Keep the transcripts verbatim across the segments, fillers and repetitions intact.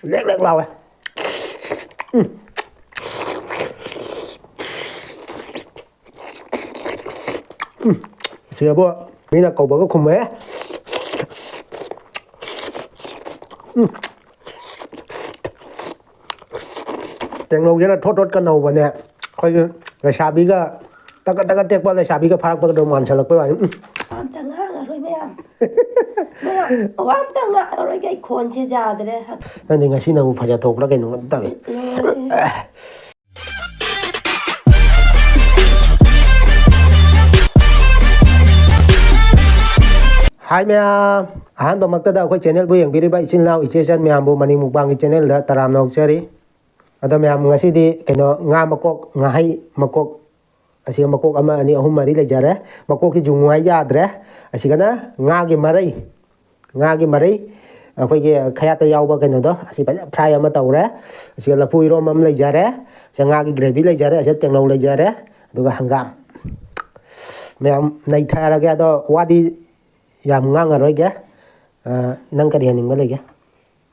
ꯂꯦꯛ ꯂꯦꯛ ꯂꯥꯎꯋꯦ꯫ ꯎꯝ꯫ ꯎꯝ꯫ ꯁꯤꯗꯕꯨ ꯃꯤꯅ ꯀꯧꯕꯒ ꯈꯨꯝꯃꯦ꯫ ꯎꯝ꯫ ꯇꯦꯡꯅꯧꯁꯤꯅ ꯊꯣꯠ ꯊꯣꯠꯀ ꯅꯧꯕꯅꯦ꯫ ꯑꯩꯈꯣꯏꯒꯤ ꯂꯩꯁꯥꯕꯤꯒ ꯇꯒꯠ ꯇꯒꯠ ꯇꯦꯛꯄ ꯂꯩꯁꯥꯕꯤꯒ ꯐꯥꯔꯛꯄꯒꯗꯧ ꯃꯥꯟꯁꯤꯜꯂꯛꯄꯩ ꯋꯥꯅꯤ꯫ ꯎꯝ꯫ ꯋꯥ ꯑꯝꯇ ꯉꯥꯡꯉꯔꯣꯏ ꯃꯌꯥꯝ꯫ ꯃꯌꯥꯝ, ꯋꯥ ꯑꯝꯇ ꯉꯥꯡꯉꯔꯣꯏꯒꯦ, ꯑꯩ ꯈꯣꯟꯁꯦ ꯌꯥꯗ꯭ꯔꯦ꯫ ꯅꯪꯗꯤ ꯉꯁꯤꯅꯕꯨ ꯐꯖꯊꯣꯛꯄ꯭ꯔꯥ ꯀꯩꯅꯣ ꯇꯧꯋꯤ꯫ ꯂꯣꯏꯔꯦ꯫ ꯍꯥꯏ ꯃꯌꯥꯝ, ꯑꯍꯥꯟꯕꯃꯛꯇꯗ ꯑꯩꯈꯣꯏ channelꯕꯨ ꯌꯦꯡꯕꯤꯔꯤꯕ ꯏꯆꯤꯜ ꯏꯅꯥꯎ ꯏꯆꯦ ꯏꯆꯟ ꯃꯌꯥꯝꯕꯨ ꯃꯅꯤꯡ ꯃꯨꯛꯕꯥꯡꯒꯤ channelꯗ ꯇꯔꯥꯝꯅ ꯑꯣꯛꯆꯔꯤ꯫ ꯑꯗꯣ ꯃꯌꯥꯝ, ꯉꯁꯤꯗꯤ ꯀꯩꯅꯣ, ꯉꯥ ꯃꯀꯣꯛ, ꯉꯥꯍꯩ ꯃꯀꯣꯛ, ꯑꯁꯤꯒ ꯃꯀꯣꯛ ꯑꯃ, ꯑꯅꯤ, ꯑꯍꯨꯝ, ꯃꯔꯤ ꯂꯩꯖꯔꯦ꯫ ꯃꯀꯣꯛꯀꯤ ꯖꯨꯡ ꯍꯥꯏ ꯌꯥꯗ꯭ꯔꯦ꯫ ꯑꯁꯤꯒꯅ ꯉꯥꯒꯤ ꯃꯔꯩ, ꯉꯥꯒꯤ ꯃꯔꯩ, ꯑꯩꯈꯣꯏꯒꯤ ꯈꯌꯥꯠꯇ ꯌꯥꯎꯕ ꯀꯩꯅꯣꯗꯣ, ꯑꯁꯤ ꯐꯖꯅ fry ꯑꯃ ꯇꯧꯔꯦ꯫ ꯑꯁꯤꯒ ꯂꯐꯨ ꯏꯔꯣꯝꯕ ꯑꯃ ꯂꯩꯖꯔꯦ꯫ ꯑꯁꯤꯒ ꯉꯥꯒꯤ gravy ꯂꯩꯖꯔꯦ꯫ ꯑꯁꯤꯗ ꯇꯦꯡꯅꯧ ꯂꯩꯖꯔꯦ꯫ ꯑꯗꯨꯒ ꯍꯪꯒꯥꯝ꯫ ꯃꯌꯥꯝ ꯅꯩꯊꯔꯒꯦ꯫ ꯑꯗꯣ ꯋꯥꯗꯤ ꯌꯥꯝ ꯉꯥꯡꯉꯔꯣꯏꯒꯦ꯫ ꯑ, ꯅꯪ ꯀꯔꯤ ꯍꯥꯏꯅꯤꯡꯕ ꯂꯩꯒꯦ?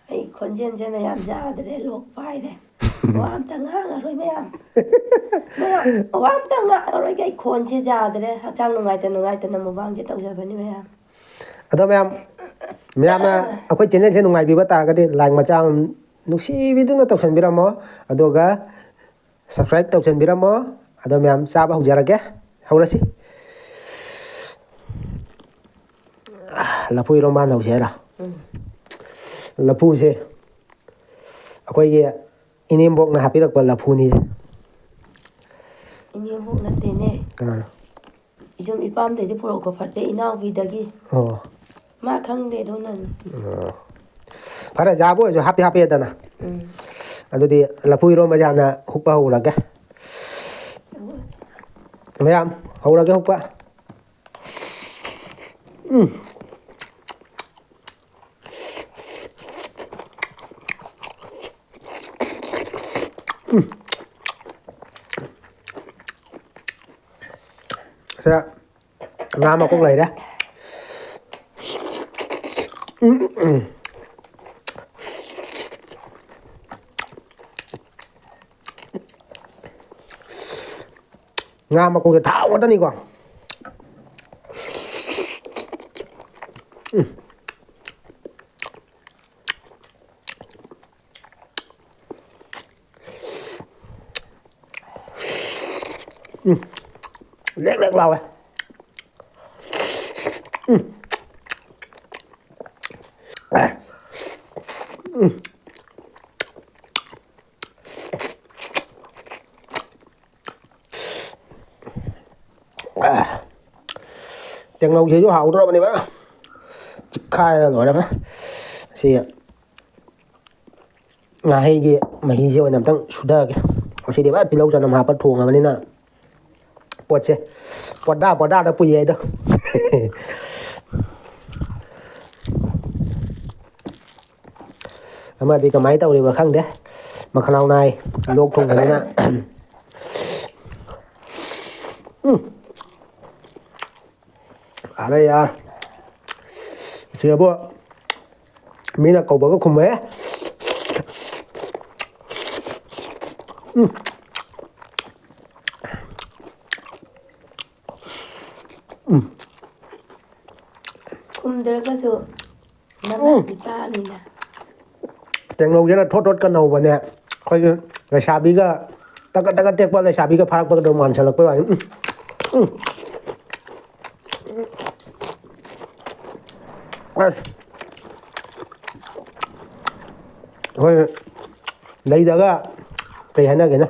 ꯑꯩ ꯈꯣꯟꯖꯦꯜꯁꯦ ꯃꯌꯥꯝ ꯌꯥꯗ꯭ꯔꯦ, ꯂꯣꯛ ꯄꯥꯏꯔꯦ꯫ ꯋꯥ ꯑꯝꯇ ꯉꯥꯡꯉꯔꯣꯏ ꯃꯌꯥꯝ꯫ ꯃꯌꯥꯝ, ꯋꯥ ꯑꯝꯇ ꯉꯥꯡꯉꯔꯣꯏꯒꯦ, ꯑꯩ ꯈꯣꯟꯁꯦ ꯌꯥꯗ꯭ꯔꯦ꯫ ꯍꯛꯆꯥꯡ ꯅꯨꯡꯉꯥꯏꯇ ꯅꯨꯡꯉꯥꯏꯇꯅ ꯃꯨꯛꯕꯥꯡꯁꯦ ꯇꯧꯖꯕꯅꯤ ꯃꯌꯥꯝ꯫ ꯑꯗꯣ ꯃꯌꯥꯝ, ꯃꯌꯥꯝꯅ ꯑꯩꯈꯣꯏ channelꯁꯦ ꯅꯨꯡꯉꯥꯏꯕꯤꯕ ꯇꯥꯔꯒꯗꯤ like ꯃꯆꯥ ꯑꯃ ꯅꯨꯡꯁꯤꯕꯤꯗꯨꯅ ꯇꯧꯁꯟꯕꯤꯔꯝꯃꯣ꯫ ꯑꯗꯨꯒ subscribe ꯇꯧꯁꯟꯕꯤꯔꯝꯃꯣ꯫ ꯑꯗꯣ ꯃꯌꯥꯝ ꯆꯥꯕ ꯍꯧꯖꯔꯒꯦ꯫ ꯍꯧꯔꯁꯤ꯫ ꯂꯐꯨ ꯏꯔꯣꯝꯕ ꯍꯥꯟꯅ ꯍꯧꯁꯦ ꯍꯥꯏꯔꯣ? ꯎꯝ꯫ ꯂꯐꯨꯁꯦ ꯑꯩꯈꯣꯏꯒꯤ ꯏꯅꯦꯝꯕꯣꯛꯅ ꯍꯥꯞꯄꯤꯔꯛꯄ ꯂꯐꯨꯅꯤ꯫ ꯏꯅꯦꯝꯕꯣꯛ ꯅꯠꯇꯦꯅꯦ꯫ ꯑꯥ꯫ ꯏꯆꯨꯝ ꯏꯄꯥꯝꯗꯩꯗꯤ ꯄꯨꯔꯛꯄ ꯐꯠꯇꯦ, ꯏꯅꯥꯎꯄꯤꯗꯒꯤ꯫ ꯑꯣ꯫ ꯃꯥ ꯈꯪꯗꯦ ꯑꯗꯨꯅꯅꯤ꯫ ꯑꯣ꯫ ꯐꯔꯦ, ꯌꯥꯕ ꯑꯣꯏꯔꯁꯨ ꯍꯥꯞꯇꯤ ꯍꯥꯞꯄꯦꯗꯅ꯫ ꯎꯝ꯫ ꯑꯗꯨꯗꯤ ꯂꯐꯨ ꯏꯔꯣꯝꯕꯁꯦ ꯍꯥꯟꯅ ꯍꯨꯛꯄ ꯍꯧꯔꯒꯦ꯫ ꯃꯌꯥꯝ, ꯍꯧꯔꯒꯦ ꯍꯨꯛꯄ꯫ ꯎꯝ꯫ ꯎꯝ꯫ ꯁꯤꯗ ꯉꯥ ꯃꯀꯣꯛ ꯂꯩꯔꯦ꯫ ꯎꯝ, ꯎꯝ꯫ ꯉꯥ ꯃꯀꯣꯛꯁꯦ ꯊꯥꯎ ꯉꯥꯛꯇꯅꯤꯀꯣ꯫ ꯎꯝ꯫ ꯎꯝ꯫ ꯂꯦꯛ ꯂꯦꯛ ꯂꯥꯎꯋꯦ꯫ ꯎꯝ꯫ ꯑꯦ꯫ ꯎꯝ꯫ ꯇꯦꯡꯅꯧꯁꯤꯁꯨ ꯍꯥꯎꯗ꯭ꯔꯕꯅꯦꯕ꯫ ꯆꯤꯛꯈꯥꯏꯔ ꯂꯣꯏꯔꯦ꯫ ꯁꯤ ꯉꯥꯍꯩꯒꯤ ꯃꯍꯤꯁꯦ ꯑꯣꯏꯅ ꯑꯝꯇꯪ ꯁꯨꯊꯒꯦ꯫ ꯉꯁꯤꯗꯤ ꯐꯖꯅ ꯇꯤꯜꯍꯧ ꯆꯅꯝ ꯍꯥꯞꯄ ꯊꯣꯡꯉꯕꯅꯤꯅ ꯄꯣꯠꯁꯦ ꯄꯣꯗꯥ ꯄꯣꯗꯥꯗ ꯄꯨꯏꯌꯦ ꯑꯩꯗꯣ꯫ ꯑꯃꯗꯤ ꯀꯃꯥꯏꯅ ꯇꯧꯔꯤꯕ ꯈꯪꯗꯦ, ꯃꯈꯅꯥꯎ ꯅꯥꯏ, ꯂꯣꯛ ꯊꯨꯡꯕꯅꯤꯅ꯫ ꯎꯝ꯫ ꯑꯔꯦ ꯌꯥꯔ, ꯏꯆꯦꯕꯨ ꯃꯤꯅ ꯀꯧꯕꯒ ꯈꯨꯝꯃꯦ꯫ ꯎꯝ꯫ ꯎꯝ꯫ ꯈꯨꯝꯗ꯭ꯔꯒꯁꯨ ꯎꯝ꯫ ꯅꯃꯥꯗꯤ ꯇꯥꯅꯤꯅ꯫ ꯇꯦꯡꯅꯧꯁꯤꯅ ꯊꯣꯠ ꯊꯣꯠꯀ ꯅꯧꯕꯅꯦ꯫ ꯑꯩꯈꯣꯏꯒꯤ ꯂꯩꯁꯥꯕꯤꯒ ꯇꯒꯠ ꯇꯒꯠ ꯇꯦꯛꯄ ꯂꯩꯁꯥꯕꯤꯒ ꯐꯥꯔꯛꯄꯒꯗꯧ ꯃꯥꯟꯁꯤꯜꯂꯛꯄꯩ ꯋꯥꯅꯤ꯫ ꯎꯝ꯫ ꯎꯝ꯫ ꯑꯁ꯫ ꯑꯩꯈꯣꯏ ꯂꯩꯗꯒ ꯀꯩ ꯍꯥꯏꯅꯒꯦꯅꯦ?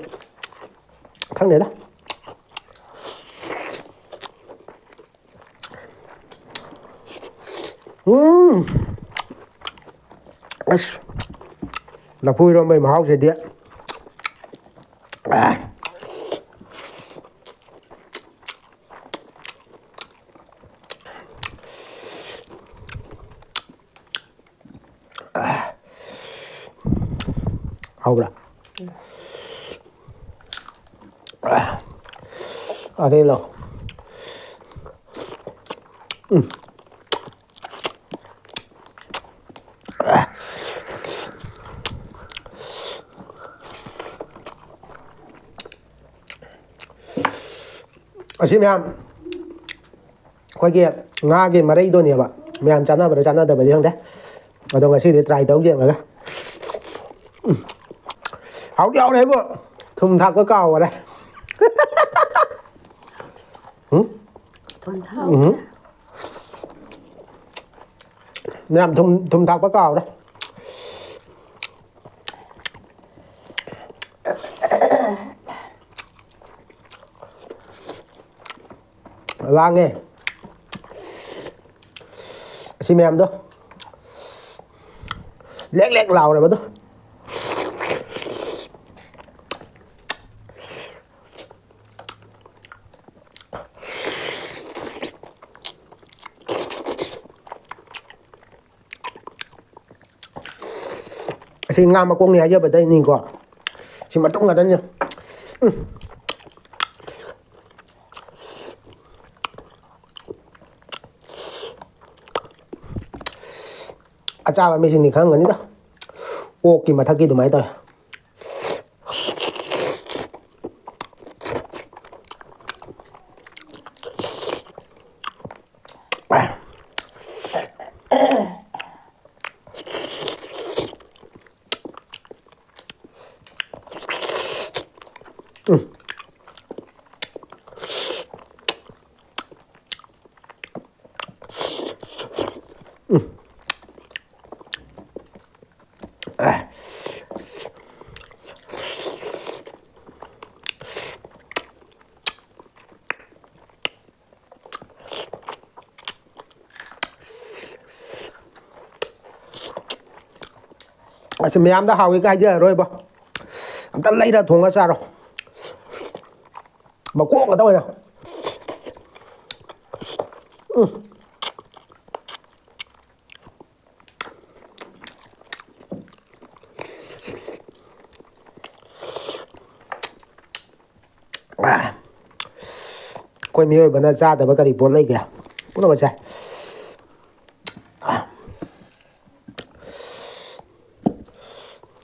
ꯈꯪꯗꯦꯗ꯫ ꯎꯝ꯫ ꯑꯁ, ꯂꯐꯨ ꯏꯔꯣꯝꯕꯩ ꯃꯍꯥꯎꯁꯤꯗꯤ꯫ ꯑꯥ꯫ ꯍꯥꯎꯕ꯭ꯔꯥ? ꯑꯗꯩ ꯂꯧ꯫ ꯎꯝ꯫ ꯑꯁꯤ ꯃꯌꯥꯝ ꯑꯩꯈꯣꯏꯒꯤ ꯉꯥꯒꯤ ꯃꯔꯩꯗꯣꯅꯦꯕ꯫ ꯃꯌꯥꯝ ꯆꯥꯟꯅꯕ꯭ꯔꯥ ꯆꯥꯟꯅꯗꯕꯗꯤ ꯈꯪꯗꯦ, ꯑꯗꯣ ꯉꯁꯤꯗꯤ ꯇ꯭ꯔꯥꯏ ꯇꯧ ꯌꯦꯡꯉꯒ꯫ ꯎꯝ꯫ ꯍꯥꯎꯗꯤ ꯍꯥꯎꯔꯦ ꯍꯥꯏꯕꯨ, ꯊꯨꯝ ꯊꯥꯛꯄ ꯀꯥꯎꯈꯔꯦ꯫ ꯎꯝ? ꯊꯨꯝ ꯊꯥꯛ ꯎꯝ꯫ ꯃꯌꯥꯝ ꯊꯨꯝ, ꯊꯨꯝ ꯊꯥꯛꯄ ꯀꯥꯎꯔꯦ꯫ ꯂꯥꯡꯉꯦ꯫ ꯑꯁꯤ ꯃꯌꯥꯝꯗꯣ ꯂꯦꯛ ꯂꯦꯛ ꯂꯥꯎꯔꯦꯕ ꯑꯗꯣ꯫ ꯑꯁꯤ ꯉꯥ ꯃꯀꯣꯛꯅꯤ ꯍꯥꯏꯖꯕꯗꯩꯅꯤꯀꯣ꯫ ꯁꯤ ꯃꯇꯨꯝ ꯉꯥꯛꯇꯅꯤ꯫ ꯎꯝ꯫ ꯑꯆꯥꯕ ꯃꯤꯁꯤꯡꯗꯤ ꯈꯪꯒꯅꯤꯗ꯫ ꯑꯣꯛꯀꯤ ꯃꯊꯛꯀꯤ ꯑꯗꯨꯃꯥꯏꯅ ꯇꯧꯋꯦ꯫ ꯑꯁ, ꯃꯌꯥꯝꯗ ꯍꯥꯎꯏꯒ ꯍꯥꯏꯖꯔꯔꯣꯏꯕ꯫ ꯑꯝꯇ ꯂꯩꯔ ꯊꯣꯡꯉ ꯆꯥꯔꯣ꯫ ꯃꯀꯣꯛ ꯉꯥꯛꯇ ꯑꯣꯏꯅ꯫ ꯎꯝ꯫ ꯑꯩꯈꯣꯏ ꯃꯤꯑꯣꯏꯕꯅ ꯆꯥꯗꯕ ꯀꯔꯤ ꯄꯣꯠ ꯂꯩꯒꯦ? ꯄꯨꯝꯅꯃꯛ ꯆꯥꯏ꯫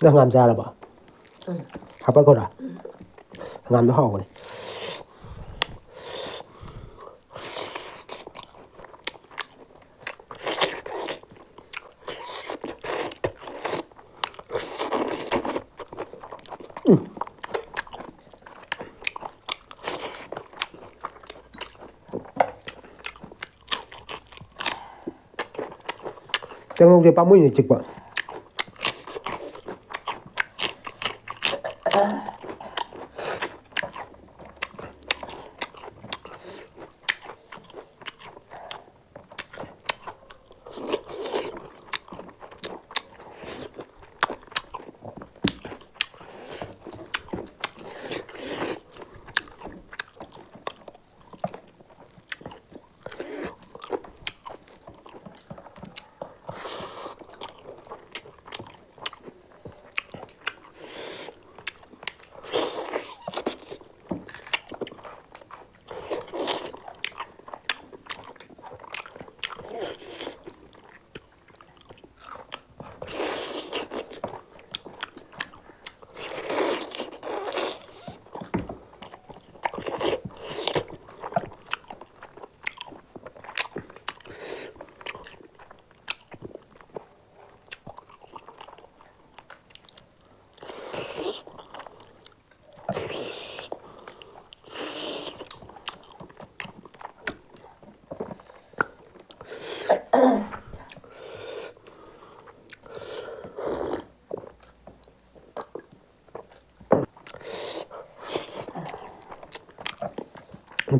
ꯅꯪ ꯍꯪꯒꯥꯝ ꯆꯥꯔꯕꯣ? ꯎꯝ꯫ ꯍꯥꯄꯛꯈꯣꯔꯥ? ꯍꯪꯒꯥꯝꯗꯣ ꯍꯥꯎꯕꯅꯦ꯫ ꯇꯦꯡꯅꯧꯁꯦ ꯄꯥꯝꯃꯨꯏꯅꯦ ꯆꯤꯛꯄ꯫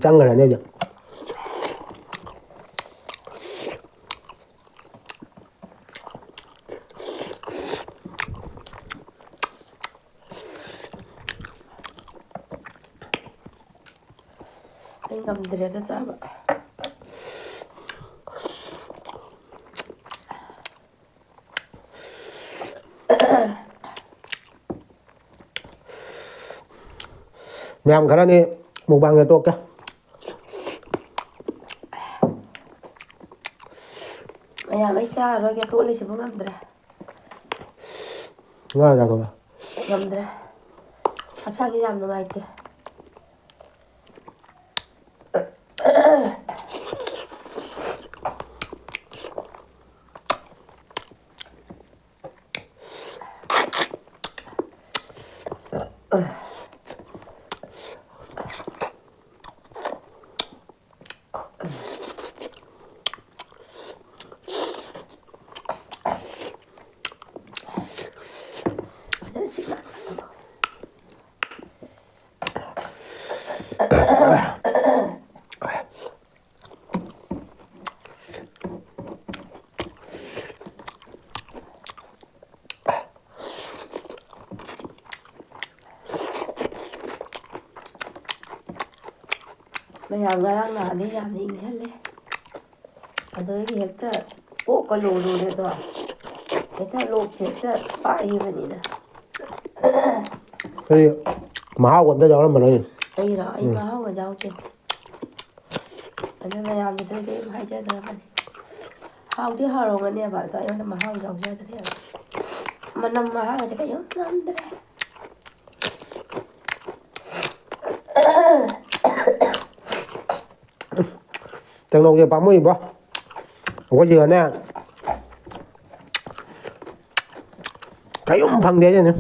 ꯆꯪꯈ꯭ꯔꯅꯤ ꯍꯧꯖꯤꯛ꯫ ꯑꯩ ꯉꯝꯗ꯭ꯔꯦꯗ ꯆꯥꯕ꯫ ꯃꯌꯥꯝ ꯈꯔꯅꯤ ꯃꯨꯛꯕꯥꯡꯗ ꯇꯣꯛꯀꯦ꯫ ꯃꯌꯥꯝ ꯑꯩ ꯆꯥꯔꯔꯣꯏꯒꯦ, ꯊꯣꯛꯂꯤꯁꯤꯕꯨ ꯉꯝꯗ꯭ꯔꯦ꯫ ꯉꯥ ꯆꯥꯊꯣꯛꯑꯣ꯫ ꯉꯝꯗ꯭ꯔꯦ꯫ ꯍꯛꯆꯥꯡꯁꯦ ꯌꯥꯝ ꯅꯨꯡꯉꯥꯏꯇꯦ꯫ ꯃꯌꯥꯝ ꯉꯔꯥꯡ ꯅꯍꯥꯟꯗꯩ ꯌꯥꯝꯅ ꯏꯪꯁꯜꯂꯦ꯫ ꯑꯗꯨꯗꯒꯤ ꯍꯦꯛꯇ ꯀꯣꯛꯀ ꯂꯣꯔꯨꯔꯦꯗꯣ꯫ ꯍꯦꯛꯇ ꯂꯣꯛꯁꯦ ꯍꯦꯛꯇ ꯄꯥꯛꯏꯕꯅꯤꯅ꯫ ꯑꯩ ꯃꯍꯥꯎ ꯑꯝꯇ ꯌꯥꯎꯔꯝꯃꯔꯣꯏ꯫ ꯑꯩꯔꯣ? ꯑꯩ ꯎꯝ꯫ ꯃꯍꯥꯎꯒ ꯌꯥꯎꯗꯦ꯫ ꯑꯗꯨ ꯃꯌꯥꯝꯗꯁꯨ ꯑꯩ ꯀꯔꯤꯝ ꯍꯥꯏꯖꯗ꯭ꯔꯕꯅꯤ꯫ ꯍꯥꯎꯗꯤ ꯍꯥꯎꯔꯝꯒꯅꯦꯕ, ꯑꯗꯣ ꯑꯩꯉꯣꯟꯗ ꯃꯍꯥꯎ ꯌꯥꯎꯖꯗ꯭ꯔꯦꯕ꯫ ꯃꯅꯝ ꯃꯍꯥꯒꯁꯦ ꯀꯩꯝ ꯅꯝꯗ꯭ꯔꯦ꯫ ꯇꯦꯡꯅꯧꯁꯦ ꯄꯥꯝꯃꯨꯏꯕꯣ꯫ ꯑꯩꯈꯣꯏ ꯁꯤꯗꯅꯦ ꯀꯔꯤꯝ ꯐꯪꯗꯦ ꯍꯥꯏꯁꯤꯅꯦ꯫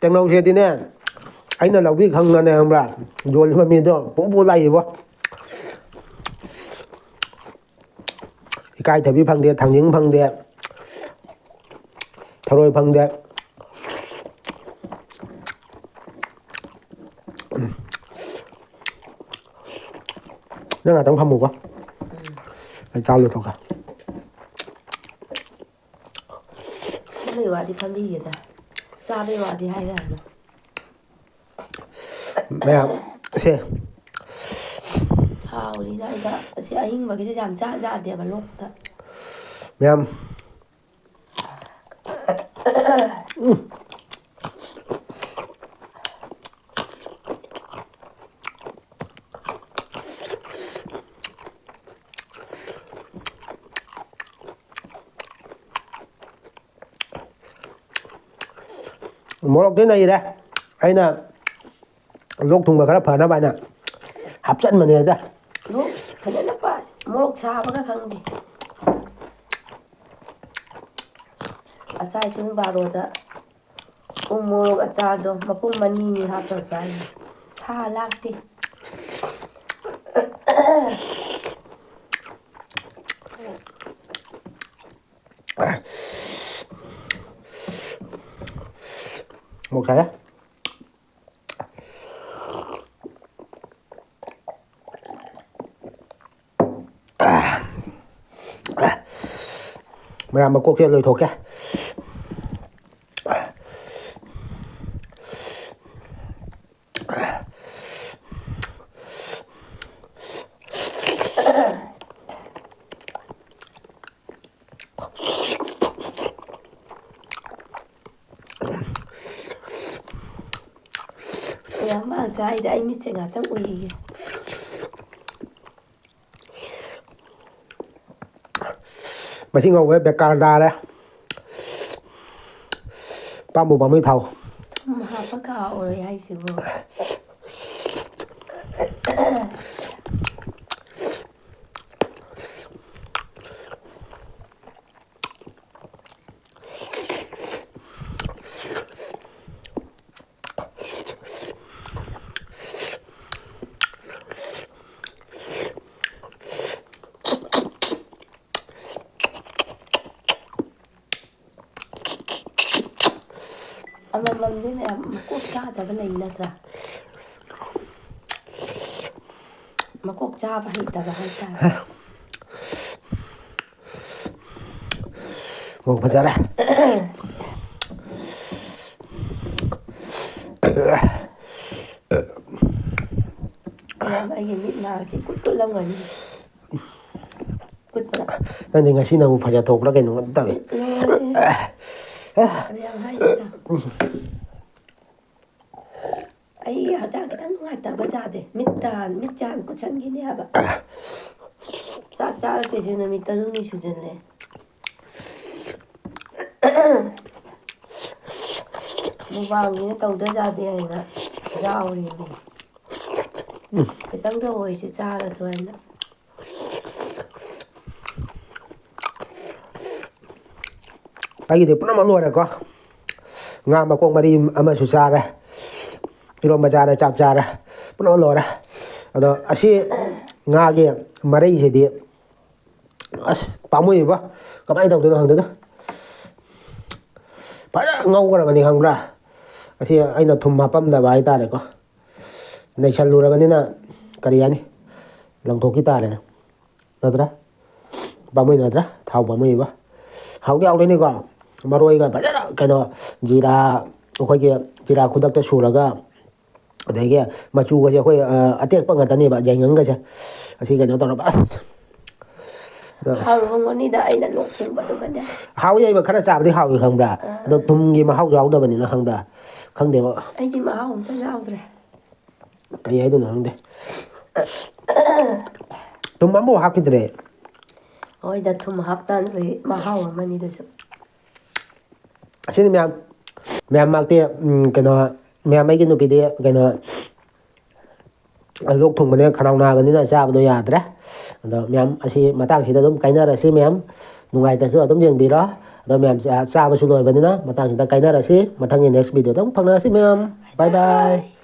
ꯇꯦꯡꯅꯧꯁꯤꯗꯤꯅꯦ, ꯑꯩꯅ ꯂꯧꯕꯤ ꯈꯪꯗꯅꯦ, ꯈꯪꯕ꯭ꯔꯥ? ꯌꯣꯜꯂꯤꯕ ꯃꯤꯗꯣ ꯄꯨ ꯄꯨ ꯂꯥꯛꯏꯕꯣ꯫ ꯏꯀꯥꯏꯊꯕꯤ ꯐꯪꯗꯦ, ꯊꯥꯡꯖꯤꯡ ꯐꯪꯗꯦ, ꯊꯔꯣꯏ ꯐꯪꯗꯦ꯫ ꯅꯪ ꯉꯥꯛꯇꯪ ꯐꯝꯃꯨꯀꯣ꯫ ꯑꯩ ꯆꯥ ꯂꯣꯏꯊꯣꯛꯀꯦ꯫ ꯐꯝꯕꯩ ꯋꯥꯗꯤ ꯐꯝꯕꯤꯒꯦꯗ꯫ ꯆꯥꯕꯩ ꯋꯥꯗꯤ ꯍꯥꯏꯔꯛꯑꯅꯨ꯫ ꯃꯌꯥꯝ, ꯁꯦ꯫ ꯍꯥꯎꯔꯤꯗ ꯑꯩꯗ꯫ ꯑꯁꯤ ꯑꯍꯤꯡꯕꯒꯤꯁꯦ ꯌꯥꯝ ꯆꯥ ꯌꯥꯗꯦꯕ ꯂꯣꯛꯇ꯫ ꯃꯌꯥꯝ꯫ ꯎꯝ꯫ ꯃꯣꯔꯣꯛꯇꯤ ꯅꯩꯔꯦ꯫ ꯑꯩꯅ ꯂꯣꯛ ꯊꯨꯡꯕ ꯈꯔ ꯐꯅꯕ ꯍꯥꯏꯅ ꯍꯥꯞꯆꯟꯕꯅꯦꯗ꯫ ꯂꯣꯛ ꯐꯖꯅ ꯄꯥꯜꯂꯦ꯫ ꯃꯣꯔꯣꯛ ꯁꯥꯕꯒ ꯈꯪꯗꯦ꯫ ꯉꯁꯥꯏ ꯄꯨꯡ ꯕꯥꯔꯣꯗ ꯎ ꯃꯣꯔꯣꯛ ꯑꯆꯥꯔꯗꯣ ꯃꯄꯨꯝ ꯑꯅꯤꯅꯤ ꯍꯥꯞꯄ ꯆꯥꯏ꯫ ꯁꯥ ꯂꯥꯛꯇꯦ꯫ ꯃꯣꯔꯣꯛ ꯁꯥꯏꯍꯦ꯫ ꯃꯌꯥꯝ ꯃꯀꯣꯛꯁꯦ ꯂꯣꯏꯊꯣꯛꯀꯦ꯫ ꯃꯥ ꯆꯥꯏꯗ ꯑꯩ ꯃꯤꯠꯁꯦ ꯉꯥꯛꯇꯪ ꯎꯏꯒꯦ꯫ ꯃꯁꯤ ꯉꯧꯕ ꯕꯦꯀꯥꯔ ꯇꯥꯔꯦ꯫ ꯄꯥꯝꯕꯨ ꯄꯥꯝꯃꯨꯏ ꯊꯥꯎ꯫ ꯊꯨꯝ ꯍꯥꯞꯄ ꯀꯥꯎꯔꯦ ꯍꯥꯏꯁꯤꯕꯣ꯫ ꯑꯃꯃꯝꯗꯤ ꯃꯌꯥꯝ ꯃꯀꯣꯛ ꯆꯥꯗꯕ ꯂꯩ ꯅꯠꯇ꯭ꯔꯥ? ꯃꯀꯣꯛ ꯆꯥꯕ ꯍꯩꯇꯕ ꯍꯥꯏꯇꯥꯔꯦ꯫ ꯃꯣꯔꯣꯛ ꯐꯖꯔꯦ꯫ ꯃꯌꯥꯝ ꯑꯩꯒꯤ ꯃꯤꯠ ꯅꯥꯁꯤ ꯀꯨꯠ ꯀꯨꯠꯂꯝꯒꯅꯤ꯫ ꯀꯨꯠꯄ꯫ ꯅꯪꯗꯤ ꯉꯁꯤꯅ ꯑꯃꯨꯛ ꯐꯖ ꯊꯣꯛꯄ꯭ꯔꯥ ꯀꯩꯅꯣ ꯇꯧꯋꯤ꯫ ꯂꯣꯏꯔꯦ꯫ ꯃꯌꯥꯝ ꯍꯥꯏꯁꯤꯗ꯫ ꯑꯩ ꯍꯛꯆꯥꯡ ꯈꯤꯇꯪ ꯅꯨꯡꯉꯥꯏꯇꯕ ꯖꯥꯗꯦ꯫ ꯃꯤꯠ ꯇꯥ-, ꯃꯤꯠ ꯆꯥꯟ ꯀꯨꯠꯁꯟꯈꯤꯅꯦ ꯍꯥꯏꯕ꯫ ꯆꯥꯛ ꯆꯥꯔꯛꯇ꯭ꯔꯤꯁꯦ ꯅꯨꯃꯤꯠ ꯇꯔꯨꯛꯅꯤ ꯁꯨꯖꯜꯂꯦ꯫ ꯃꯨꯛꯕꯥꯡꯁꯤꯅ ꯇꯧꯗ ꯌꯥꯗꯦ ꯍꯥꯏꯅ ꯌꯥꯎꯔꯤꯅꯦ꯫ ꯎꯝ꯫ ꯈꯤꯇꯪꯗ ꯑꯣꯏꯁꯤ ꯆꯥꯔꯁꯨ ꯍꯥꯏꯅ꯫ ꯑꯩꯒꯤꯗꯤ ꯄꯨꯝꯅꯃꯛ ꯂꯣꯏꯔꯦꯀꯣ꯫ ꯉꯥ ꯃꯈꯣꯡ ꯃꯔꯤ ꯑꯃꯁꯨ ꯆꯥꯔꯦ, ꯏꯔꯣꯝꯕ ꯆꯥꯔꯦ, ꯆꯥꯛ ꯆꯥꯔꯦ, ꯄꯨꯝꯅꯃꯛ ꯂꯣꯏꯔꯦ꯫ ꯑꯗꯣ ꯑꯁꯤ ꯉꯥꯒꯤ ꯃꯔꯩꯁꯤꯗꯤ ꯑꯁ ꯄꯥꯝꯃꯨꯏꯕ, ꯀꯃꯥꯏꯅ ꯇꯧꯗꯣꯏꯅꯣ ꯈꯪꯗꯦꯗ꯫ ꯐꯖꯅ ꯉꯧꯈ꯭ꯔꯕꯅꯤ ꯈꯪꯕ꯭ꯔꯥ? ꯑꯁꯤ ꯑꯩꯅ ꯊꯨꯝ ꯍꯥꯞꯄꯝꯗꯕ ꯍꯥꯏꯇꯥꯔꯦꯀꯣ꯫ ꯅꯩꯁꯜꯂꯨꯔꯕꯅꯤꯅ ꯀꯔꯤ ꯍꯥꯏꯅꯤ, ꯂꯪꯊꯣꯛꯈꯤ ꯇꯥꯔꯦꯅꯦ꯫ ꯅꯠꯇ꯭ꯔꯥ? ꯄꯥꯝꯃꯨꯏ ꯅꯠꯇ꯭ꯔꯥ? ꯊꯥꯎ ꯄꯥꯝꯃꯨꯏꯕ꯫ ꯍꯥꯎꯗꯤ ꯍꯥꯎꯗꯣꯏꯅꯤꯀꯣ꯫ ꯃꯔꯣꯏꯒ ꯐꯖꯅ ꯀꯩꯅꯣ, ꯖꯤꯔꯥ, ꯑꯩꯈꯣꯏꯒꯤ ꯖꯤꯔꯥ ꯈꯨꯗꯛꯇ ꯁꯨꯔꯒ, ꯑꯗꯒꯤ ꯃꯆꯨꯒꯁꯦ ꯑꯩꯈꯣꯏ, ꯑ, ꯑꯇꯦꯛꯄ ꯉꯥꯛꯇꯅꯦꯕ, ꯌꯥꯏꯉꯪꯒꯁꯦ꯫ ꯑꯁꯤ ꯀꯩꯅꯣ ꯇꯧꯔꯕ, ꯑꯁ꯫ ꯑꯗꯣ ꯍꯥꯎꯔꯝꯒꯅꯤꯗ, ꯑꯩꯅ ꯂꯣꯛ ꯊꯨꯡꯕꯗꯨꯒꯅꯦ꯫ ꯍꯥꯎꯏ ꯍꯥꯏꯕ, ꯈꯔ ꯆꯥꯕꯗꯤ ꯍꯥꯎꯏ ꯈꯪꯕ꯭ꯔꯥ? ꯑꯥ꯫ ꯑꯗꯣ ꯊꯨꯝꯒꯤ ꯃꯍꯥꯎ ꯌꯥꯎꯗꯕꯅꯤꯅ ꯈꯪꯕ꯭ꯔꯥ? ꯈꯪꯗꯦꯕ꯫ ꯑꯩꯗꯤ ꯃꯍꯥꯎ ꯑꯝꯇ ꯌꯥꯎꯗ꯭ꯔꯦ꯫ ꯀꯩ ꯍꯥꯏꯗꯣꯏꯅꯣ ꯈꯪꯗꯦ꯫ ꯊꯨꯝ ꯑꯃꯐꯥꯎ ꯍꯥꯞꯈꯤꯗ꯭ꯔꯦ꯫ ꯍꯣꯏꯗ, ꯊꯨꯝ ꯍꯥꯞꯇꯥꯟꯗꯗꯤ ꯃꯍꯥꯎ ꯑꯃꯅꯤ ꯑꯗꯨꯁꯨ꯫ ꯑꯁꯤꯅꯤ ꯃꯌꯥꯝ꯫ ꯃꯌꯥꯝ ꯃꯔꯛꯇꯤ, ꯎꯝ, ꯀꯩꯅꯣ, ꯃꯌꯥꯝ ꯑꯩꯒꯤ ꯅꯨꯄꯤꯗꯤ ꯀꯩꯅꯣ, ꯂꯣꯛ ꯊꯨꯡꯕꯅꯦ, ꯈꯅꯥꯎ ꯅꯥꯕꯅꯤꯅ ꯆꯥꯕꯗꯣ ꯌꯥꯗ꯭ꯔꯦ꯫ ꯑꯗꯣ ꯃꯌꯥꯝ ꯑꯁꯤ ꯃꯇꯥꯡꯁꯤꯗ ꯑꯗꯨꯝ ꯀꯥꯏꯅꯔꯁꯤ ꯃꯌꯥꯝ꯫ ꯅꯨꯡꯉꯥꯏꯇ꯭ꯔꯁꯨ ꯑꯗꯨꯝ ꯌꯦꯡꯕꯤꯔꯣ꯫ ꯑꯗꯣ ꯃꯌꯥꯝ ꯆꯥ-, ꯆꯥꯕꯁꯨ ꯂꯣꯏꯔꯕꯅꯤꯅ ꯃꯇꯥꯡꯁꯤꯗ ꯀꯥꯏꯅꯔꯁꯤ꯫ ꯃꯊꯪꯒꯤ next video ꯗ ꯑꯃꯨꯛ ꯐꯪꯅꯔꯁꯤ ꯃꯌꯥꯝ꯫ Bye bye꯫